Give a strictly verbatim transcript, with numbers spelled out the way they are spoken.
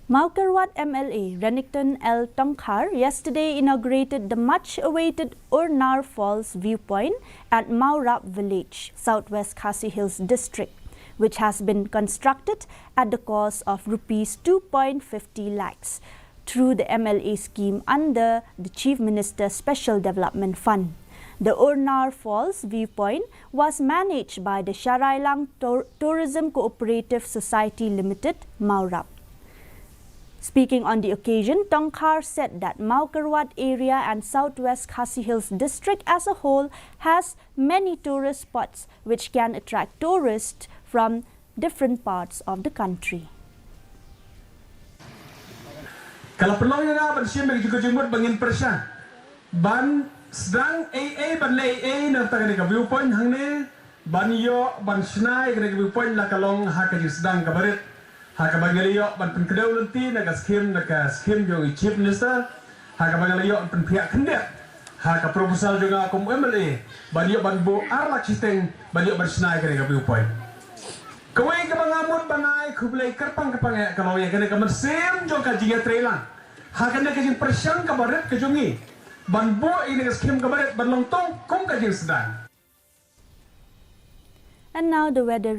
Mawkyrwat M L A Renikton L Tongkhar yesterday inaugurated the much-awaited Urnar Falls viewpoint at Mawrap village, South West Khasi Hills district, which has been constructed at the cost of rupees two point fifty lakhs through the M L A scheme under the Chief Minister's Special Development Fund. The Urnar Falls viewpoint was managed by the Sharailang Tour- Tourism Cooperative Society Limited, Mawrap. Speaking on the occasion, Tongkhar said that Mawkyrwat area and Southwest Khasi Hills district as a whole has many tourist spots which can attract tourists from different parts of the country. Ka la pynlong ïa nga ban shim ïa ka jingmut ba ngin pyrshang ban sdang ei ei ban leh ei ei na kane ka viewpoint hangne, ban ïoh ban shna ïa kane ka viewpoint la ka long ha ka jingsdang kaba rit, ha kaba ngi la ïoh ban pynkdew lynti na ka skhim, na ka skhim jong i Chief Minister, ha kaba ngi la ïoh ban pynphiah khyndiat ha ka proposal jong nga kum M L A ban ïoh ban buh ar lak shiteng ban ïoh ban shna ïa kane ka viewpoint. Kawei kaba nga mut ban ai khublei kyrpang kyrpang ïa ka long ïa kane ka mynsiem jong ka jingïatreilang ha kane ka jingpyrshang kaba rit ka jong ngi ban buh ïa kane ka skhim kaba rit ban long tong kum ka jingsdang. And now the weather